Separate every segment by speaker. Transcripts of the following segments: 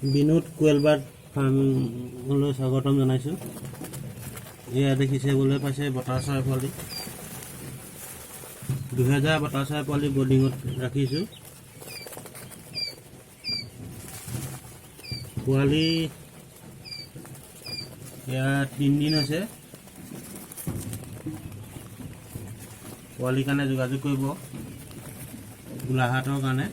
Speaker 1: বিনোদ কুৱেলবাৰ্ড ফাৰ্মলৈ স্বাগতম জনাইছোঁ। এয়া দেখিছে বোলে পাইছে বতা চৰাই পোৱালি। 2000 বতা চৰাই পোৱালি বৰ্ডিঙত ৰাখিছোঁ। পোৱালি এয়া 3 দিন হৈছে। পোৱালিৰ কাৰণে যোগাযোগ কৰিব গোলাঘাটৰ কাৰণে।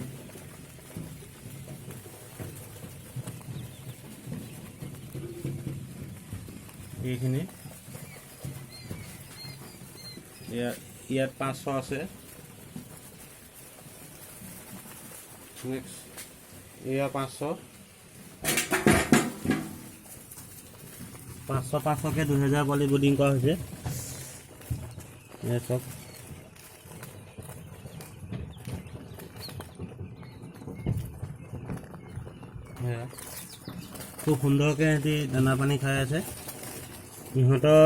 Speaker 1: এইখিনি ইয়াত 500 আছে। নেক্সট এয়া 500, 500 500কৈ 2000 পোৱালি বৰ্ডিং কৰা হৈছে। এয়া চাওক। এয়া খুব সুন্দৰকৈ সিহঁতি দানা পানী খাই আছে। ইহঁতৰ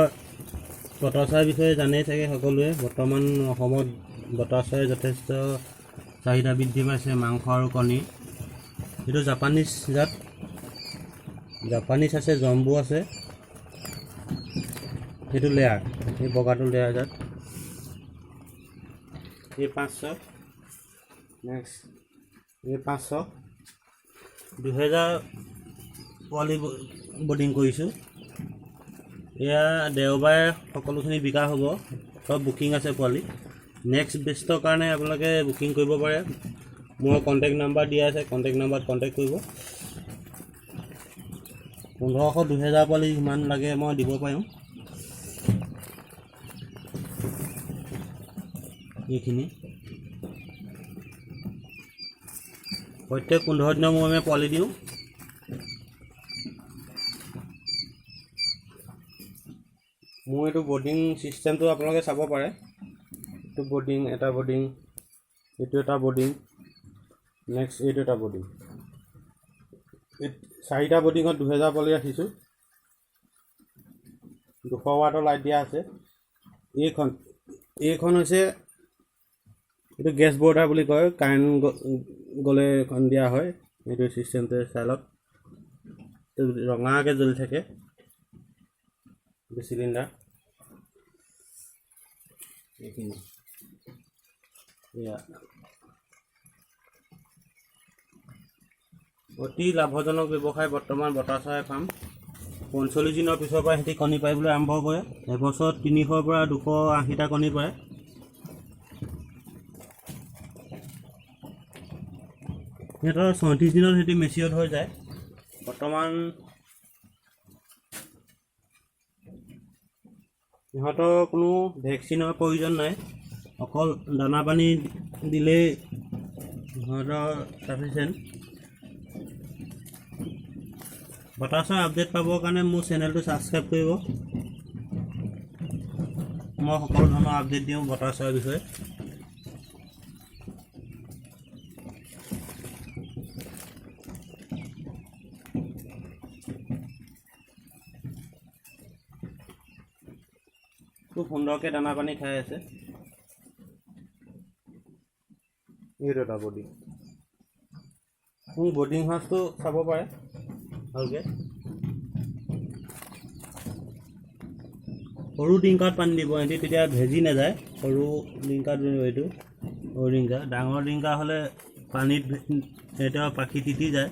Speaker 1: বতা চৰাইৰ বিষয়ে জানেই চাগে সকলোৱে। বৰ্তমান অসমত বতা চৰাই যথেষ্ট চাহিদা বৃদ্ধি পাইছে, মাংস আৰু কণী। এইটো জাপানীজ জাত। জাপানীজ আছে, জম্বু আছে। এইটো লেয়াৰ, এই বগাটো লেয়াৰ জাত। এই 500। নেক্সট এই 500। 2000 পোৱালি বৰ্ডিং কৰিছোঁ। এয়া দেওবাৰে সকলোখিনি বিকা হ'ব। চব বুকিং আছে পোৱালি। নেক্সট বেটছৰ কাৰণে আপোনালোকে বুকিং কৰিব পাৰে। মোৰ কণ্টেক্ট নাম্বাৰ দিয়া আছে, কণ্টেক্ট নাম্বাৰত কণ্টেক্ট কৰিব। 1500, 2000 পোৱালি যিমান লাগে মই দিব পাৰিম। এইখিনি প্ৰত্যেক 15 দিনৰ মূৰে মূৰে পোৱালি দিওঁ। মোৰ এইটো বৰ্ডিং ছিষ্টেমটো আপোনালোকে চাব পাৰে। এইটো বৰ্ডিং, এটা বৰ্ডিং, এইটো এটা বৰ্ডিং, নেক্সট এইটো এটা বৰ্ডিং। এই চাৰিটা বৰ্ডিঙত 2000 পোৱালি ৰাখিছোঁ। 200 ৱাটৰ লাইট দিয়া আছে। এইখন হৈছে, এইটো গেছ বৰ্ডাৰ বুলি কয়। কাৰেণ্ট গ'লে এইখন দিয়া হয়। এইটো ছিষ্টেমটোৱে চাই লওক। এইটো ৰঙাকৈ জ্বলি থাকে। এইটো চিলিণ্ডাৰ। এইখিনি এয়া অতি লাভজনক ব্যৱসায় বৰ্তমান বতা চৰাই ফাৰ্ম। 45 দিনৰ পিছৰ পৰা সিহঁতি কণী পাৰিবলৈ আৰম্ভ কৰে। এবছৰত 300ৰ পৰা 280টা কণী পাৰে। সিহঁতৰ 36 দিনত সিহঁতি মেচিয়ৰ হৈ যায়। বৰ্তমান সিহঁতৰ কোনো ভেকচিনৰ প্ৰয়োজন নাই। অকল দানা পানী দিলেই সিহঁতৰ চাফিচিয়েণ্ট। বতা চৰাই আপডেট পাবৰ কাৰণে মোৰ চেনেলটো ছাবস্ক্ৰাইব কৰিব। মই সকলো ধৰণৰ আপডেট দিওঁ বতা চৰাইৰ বিষয়ে। খুব সুন্দৰকৈ দানা পানী খাই আছে। এইটো এটা বৰ্ডিং। মোৰ বৰ্ডিং হাউচটো চাব পাৰে ভালকৈ। সৰু ডিংকাত পানী দিব, সিহঁতি তেতিয়া ভেজি নাযায়। সৰু ডিংকাত দিব, এইটো সৰু ডিংকা। ডাঙৰ ডিংকা হ'লে পানীত এতিয়া পাখি তিতি যায়,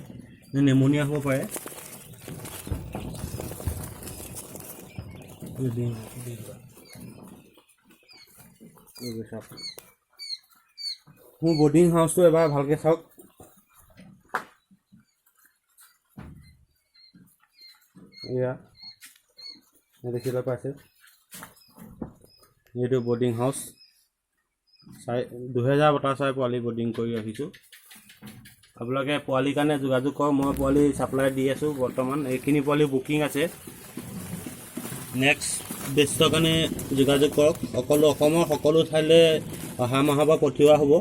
Speaker 1: নেমুনিয়া হ'ব পাৰে। এই ডিংকা। এইবোৰ চাওক। মোৰ বৰ্ডিং হাউচটো এবাৰ ভালকৈ চাওক। এয়া দেখিবলৈ পাইছে, এইটো বৰ্ডিং হাউচ। চাই 2000 বতা চৰাই পোৱালি বৰ্ডিং কৰি ৰাখিছোঁ। আপোনালোকে পোৱালিৰ কাৰণে যোগাযোগ কৰক। মই পোৱালি ছাপ্লাই দি আছোঁ। বৰ্তমান এইখিনি পোৱালি বুকিং আছে। নেক্সট বেটছৰ কাৰণে যোগাযোগ কৰক। সকলো অসমৰ সকলো ঠাইলৈ অহা মাহৰ পৰা পঠিওৱা হ'ব।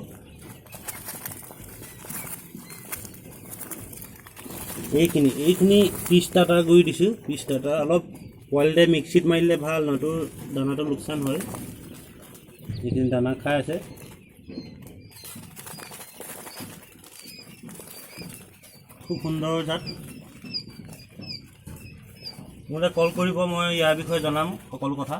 Speaker 1: এইখিনি 30টা গুড়ি দিছোঁ। 30টা অলপ পোৱালিতে মিক্সিত মাৰিলে ভাল, নহয়তো দানাটো লোকচান হয়। এইখিনি দানা খাই আছে। খুব সুন্দৰ জাত। মোলৈ কল কৰিব, মই ইয়াৰ বিষয়ে জনাম সকলো কথা।